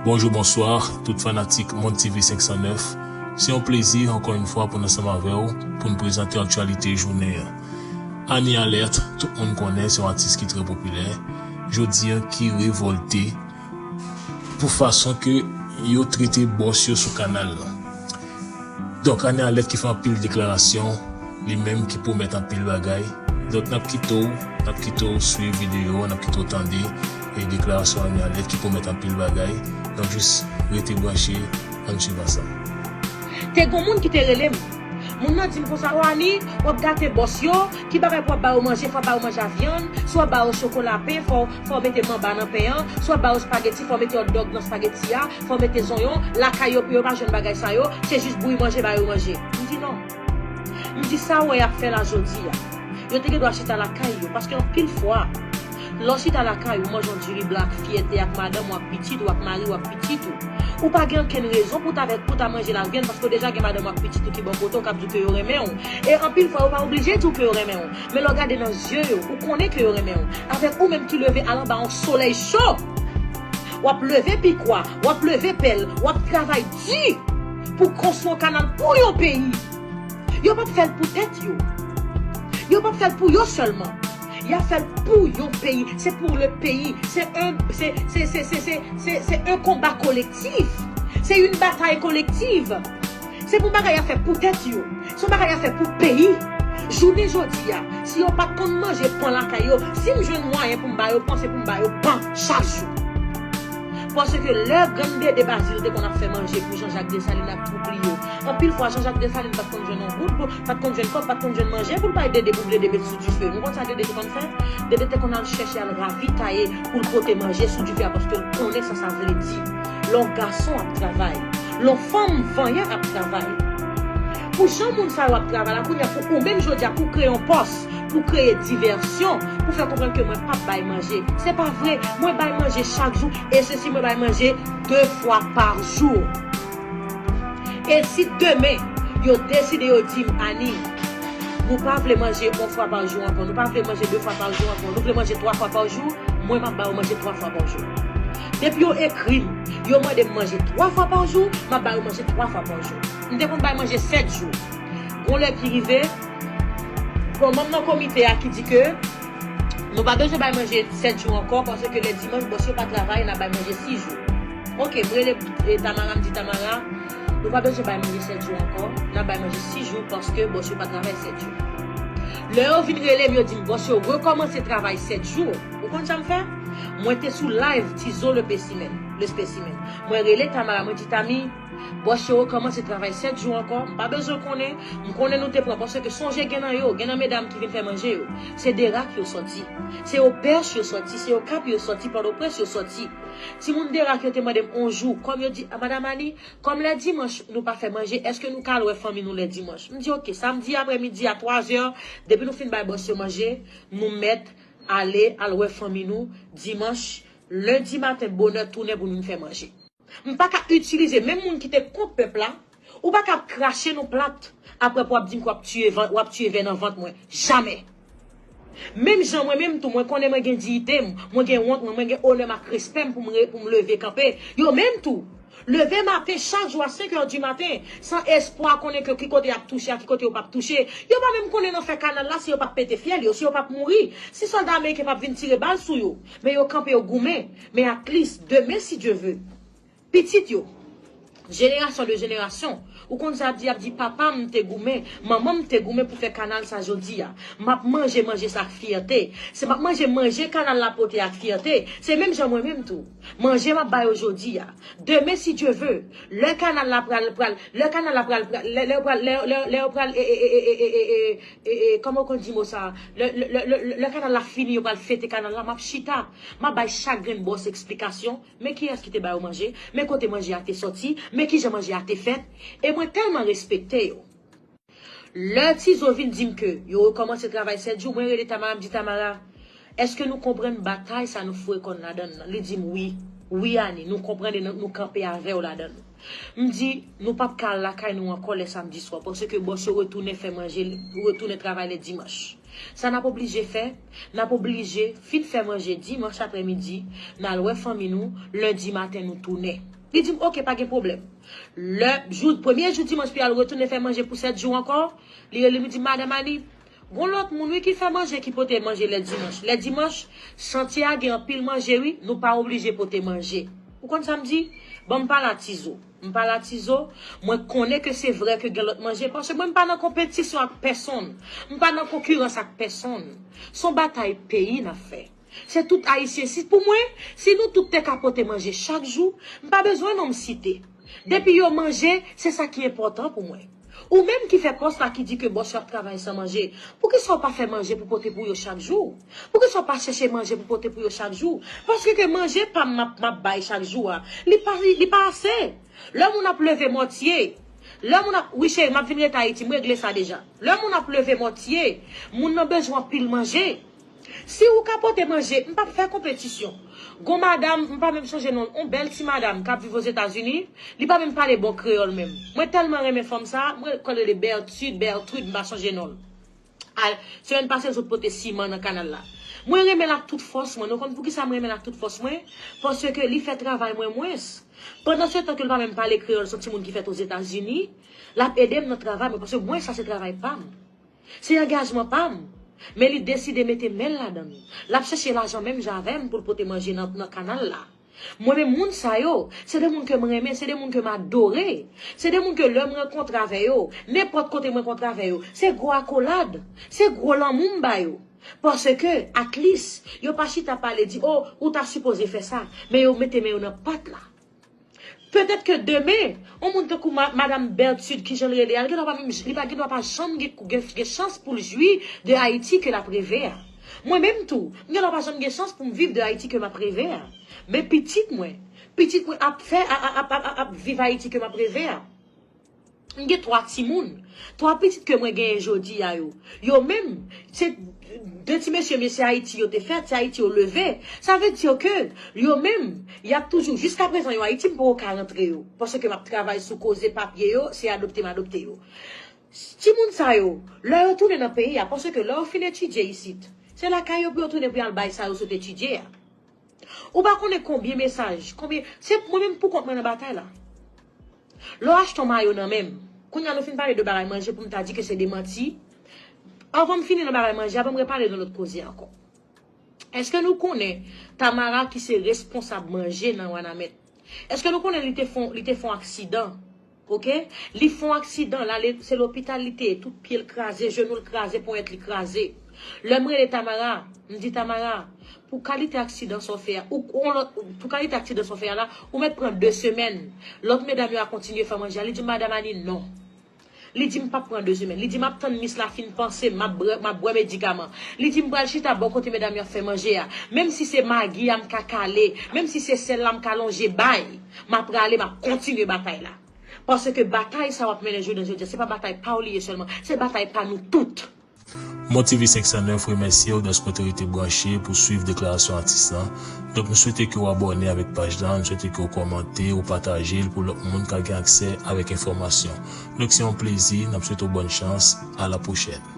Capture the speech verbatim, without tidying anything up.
Bonjou, bonswa, tout fanatik Mond T V senk san nèf. Se yon plezi, ankò yon fwa, pou n ansanm avè w, pou n prezante aktyalite jounen an. Annie Alerte, tout moun konnen, se yon atis ki trè popilè. Jodi an, ki revòlte pou fason ke yo trete bòs yo sou kanal lan. Donk, Annie Alerte ki fè anpil deklarasyon, li menm ki pwomèt anpil bagay. Donk, n ap kite w, n ap kite w swiv videyo an, n ap kite w tande, e, deklarasyon Annie Alerte ki pwomèt anpil bagay. Donk, jis rete branche, ann swiv ansanm. Te gon moun ki te rele m. Moun nan di m konsa, "O Annie, w ap gate bòs yo, ki bagay pou w ap ba yo manje, fò w ap ba yo manje a vyann, si w ap ba yo chokola pen, fò, fò w mete manba nan pen an, si w ap ba yo spageti, fò w mete hot dog nan spageti a, fò w mete zonyon, lakay yo pou yo pa jwenn bagay sa yo, se jis bouyi manje ba yo manje." M di non. M di sa w wè y ap fè la jodi a. Yo te gen dwa chita lakay yo, paske anpil fwa, lè w chita lakay ou, manje yon diri blan ak fyète ak madanm ou, ak pitit ou, ak mari ou, ak pitit ou. Ou pa gen okenn rezon pou ta, pou ta manje lavyann, paske w deja gen madanm ou ak pitit ou ki bò kote w k ap di w ke yo renmen w. E anpil fwa, yo pa oblije di w ke yo renmen w. Men lè w gade nan zye yo, ou konnen ke yo renmen w. Avèk ou menm ki leve al anba yon solèy cho, w ap leve pikwa, w ap leve pèl, w ap travay di pou konstwi yon kanal pou yon peyi. Yo p ap fè l pou tèt yo. Yo p ap fè l pou yo sèlman. Y ap fè l pou yon peyi. C'est pour le pays. C'est un, c'est, c'est, c'est, c'est, c'est, c'est, c'est un combat collectif. C'est une bataille collective. Se pou bagay y ap fè pou tèt yo. Se yon bagay y ap fè pou peyi. Jounen jodi a, si yo pa t konn manje pan lakay yo, si m jwenn mwayen pou m ba yo pan, se pou m ba yo pan chak jou. Paske lè grann Dede Bazil te konn ap fè manje pou Jean Jacques Dessalines ak twoup li yo, anpil fwa Jean Jacques Dessalines pa t konn jwenn yon goud, pou, pa t konn jwenn kòb, pa t konn jwenn manje pou l bay Dede pou Dede met sou dife. Nou konn sa Dede te konn fè? Dede te konn al chèche al ravitaye pou l pote manje sou dife a, paske l konnen sa sa vle di. Lè yon gason ap travay, lè yon fanm vanyan ap travay. Pou jan moun sa yo ap travay la, kounye a pou ou menm jodi a pou kreye yon pòs, pou kreye divèsyon, pou fè konprann ke mwen p ap bay manje. Se pa vre, mwen bay manje chak jou, e sesi mwen bay manje de fwa pa jou. E si demen, yo deside yo di m, "Annie, nou pa vle manje yon fwa pa jou ankò, nou pa vle manje de fwa pa jou ankò, nou vle manje twa fwa pa jou," mwen m ap ba yo manje twa fwa pa jou. Depi yo ekri m, yo mande m manje twa fwa pa jou, m ap ba yo manje twa fwa pa jou. M te konn bay manje sèt jou. Gon lè ki rive, bon, manm nan komite a ki di ke nou pa bezwen bay manje sèt jou ankò, paske lè dimanch, bòs yo pa travay, n ap bay manje sis jou. Oke, m rele, e, Tamara, m di, "Tamara, nou pa bezwen bay manje sèt jou ankò, n ap bay manje sis jou, paske bòs yo pa travay sèt jou." Lè yo vin rele m, yo di m, "Bòs yo rekòmanse travay sèt jou." Ou konn sa m fè? Mwen te sou live Tizo le spécimen, le spécimen. Mwen rele Tamara, mwen di, "Tami, bòs yo rekòmanse travay sèt jou ankò, m pa bezwen konnen, m konnen nou te pran, paske sonje gen nan yo, gen nan medam ki vin fè manje yo. Se de rak yo sòti, se Opèch yo sòti, se Okap yo sòti, Pòtoprens yo sòti." Timoun de rak yo te mande m yon jou, kòm yo di, "A, Madam Annie, kòm lè dimanch nou pa fè manje, èske nou ka al wè fanmi nou lè dimanch?" M di, "Oke, samdi aprèmidi a twazè, depi nou fin bay bòs yo manje, nou mèt ale al wè fanmi nou dimanch, lendi maten, bonè, tounen pou nou fè manje." M pa ka itilize menm moun ki te kont pèp la. Ou pa ka ap krache nou plat, apre pou w ap di m ke w ap tiye van-, w ap tiye vè nan vant mwen. Jamè. Menm jan mwen menm tou, mwen konnen mwen gen diyite m, mwen gen wont mwen, mwen gen onè m ak respè m pou m re-, pou m leve kanpe. Yo menm tou, leve maten chak jou a senk è di maten, san espwa konnen ke ki kote y ap touche, a ki kote yo p ap touche. Yo pa menm konnen nan fè kanal la si yo p ap pete fyèl yo, si yo p ap mouri, si sòlda ameriken p ap vin tire bal sou yo. Men yo kanpe, yo goumen. Men at least, demen, si Dye ve, pitit yo, jenerasyon de jenerasyon, ou konn sa y ap di, y ap di, "Papa m te goumen, manman m te goumen pou fè kanal sa jodi a. M ap manje manje sa ak fyète. Se m ap manje manje kanal la pote ak fyète." Se menm jan mwen menm tou. Manje m ap ba yo jodi a. Demen, si Dye ve, lè kanal la pral, pral, lè kanal la pral, pral, lè, lè yo pral, lè, lè, lè yo pral, e, e, kòman yo konn di mo sa? Lè, lè, lè, lè, lè kanal la fini, yo pral fete kanal la, m ap chita. M ap bay chak grenn bòs eksplikasyon. Men kiyès ki te ba yo manje? Men kote manje a te sòti? Men kijan manje a te fèt? E mwen tèlman respekte yo. Lè Tizo vin di m ke yo rekòmanse travay sèt jou, mwen rele Tamara, m di, "Tamara, èske nou konprann batay sa nou foure kò n ladan l lan?" Li di m, "Wi, wi, Annie, nou konprann e nou, nou kanpe avè w ladan l." M di, "Nou p ap ka al lakay nou ankò lè samdi swa, paske bòs yo retounen fè manje, retounen travay lè dimanch. Sa n ap oblije fè, n ap oblije fin fè manje dimanch aprèmidi, n al wè fanmi nou, lendi maten nou tounen." Li di m, "Oke, pa gen pwoblèm." Lè jou, premye jou dimanch pou y al retounen fè manje pou sèt jou ankò, li rele m, li di m, "Madanm Ani, gon lòt moun, wi, ki fè manje, ki pote manje lè dimanch. Lè dimanch, chantye a gen anpil manje, wi, nou pa oblije pote manje." Ou konn sa m di? Ban m pale a Tizo. M pale a Tizo, mwen konnen ke se vre ke gen lòt manje, paske mwen m pa nan konpetisyon ak pèsonn. M pa nan konkirans ak pèsonn. Se yon batay peyi n ap fè. Se tout Ayisyen. Si pou mwen, si nou tout te ka pote manje chak jou, m pa bezwen non m site. Depi yo manje, se sa ki enpòtan pou mwen. Ou menm ki fè pòs la ki di ke bòs yo ap travay san manje, poukisa w pa fè manje pou pote pou yo chak jou? Poukisa w pa chèche manje pou pote pou yo chak jou? Paske ke manje pa m m ap, m ap bay chak jou a, li pa, li pa ase. Lè moun ap leve mòtye, lè moun ap, wi cheri, m ap vin rete Ayiti, m regle sa deja. Lè moun ap leve mòtye, moun nan bezwen anpil manje. Si ou ka pote manje, m p ap fè konpetisyon. Gon madanm, m pa menm sonje non l, on bèl ti madanm k ap viv Ozetazini, li pa menm pale bon kreyòl menm. Mwen tèlman renmen fanm sa, mwen kwè l rele Bertrude, Bertrude, m pa sonje non l. Al, semèn pase l sot pote siman nan kanal la. Mwen renmen l ak tout fòs mwen. Nou konn poukisa m renmen l ak tout fòs mwen? Paske li fè travay mwen mwens. Pandan se tan ke l pa menm pale kreyòl, se yon timoun ki fèt Ozetazini, l ap ede m nan travay mwen, paske mwen sa se travay pa m. Se angajman pa m. Men li deside mete men l ladan l. L ap chèche lajan menm jan avè m pou l pote manje nan, nan kanal la. Mwen menm moun sa yo, se de moun ke m renmen, se de moun ke m adore. Se de moun ke lè m rankontre avè yo, nenpòt kote m rankontre avè yo, se gwo akolad, se gwo lanmou m ba yo. Paske, at least, yo pa chita pale di, "O, ou ta sipoze fè sa," men yo mete men yo nan pat la. Petèt ke demen, yon moun tankou ma-, madanm Bertrude, ki jan l rele a, li gendwa pa menm, li pa gendwa pa janm gen, gen, gen chans pou l jwi de Ayiti ke l ap reve a. Mwen menm tou, m gendwa pa janm gen chans pou m viv de Ayiti ke m ap reve a. Men pitit mwen, pitit mwen ap fè, a, a, ap, ap, ap, ap viv Ayiti ke m ap reve a. M gen twa timoun. Twa pitit ke mwen genyen jodi a yo. Yo menm, se de ti mesye, mesye Ayiti yo te fèt, se Ayiti yo leve. Sa vle di ke yo menm, y ap toujou, jiskaprezan yo Ayiti, m poko ka rantre yo. Paske m ap travay sou koze papye yo, se adopte m adopte yo. Timoun sa yo, lè yo tounen nan peyi a, paske lè yo fin etidye isit, se lakay yo pou yo tounen pou y al bay sa yo sot etidye a. Ou pa konnen konbyen mesaj, konbyen, se mwen menm pou kont mwen nan batay la. Lè w achte yon mayo nan men m, kounye a nou fin pale de bagay manje pou m ta di ke se de manti. Anvan m fini nan bagay manje a, ban m repale de lòt koze ankò. Èske nou konnen Tamara ki se responsab manje nan Wanament? Èske nou konnen li te fon, li te fon aksidan? Oke? Li fon aksidan, l ale, se lopital li te ye, tout pye l kraze, jenou l kraze, ponyèt li kraze. Lè m rele Tamara, m di Tamara, pou kalite aksidan sa w fè a, ou, ou lòt, pou kalite aksidan sa w fè a la, ou mèt pran de semèn. Lòt medam yo a kontinye fè manje a. Li di m, "Madanm Ani, non." Li di m p ap pran de semèn. Li di m ap tann mis la fin panse, m ap bwè, m ap bwè medikaman. Li di m pral chita bò kote medam yo ap fè manje a. Menm si se magi a m ka kale, menm si se sèl la m ka lonje bay, m ap rale, m ap kontinye batay la. Paske batay sa w ap mennen jounen jodi a, se pa batay pa w li ye sèlman, se batay pa nou tout. Mon TV senk san nèf remèsye w dèske w te rete branche pou swiv deklarasyon atis lan. Donk, nou swete ke w abòne avèk paj la, nou swete ke w kòmante, w pataje l pou lòt moun ka gen aksè avèk enfòmasyon. Donk, se yon plezi, n ap swete w bòn chans, a la pwochèn.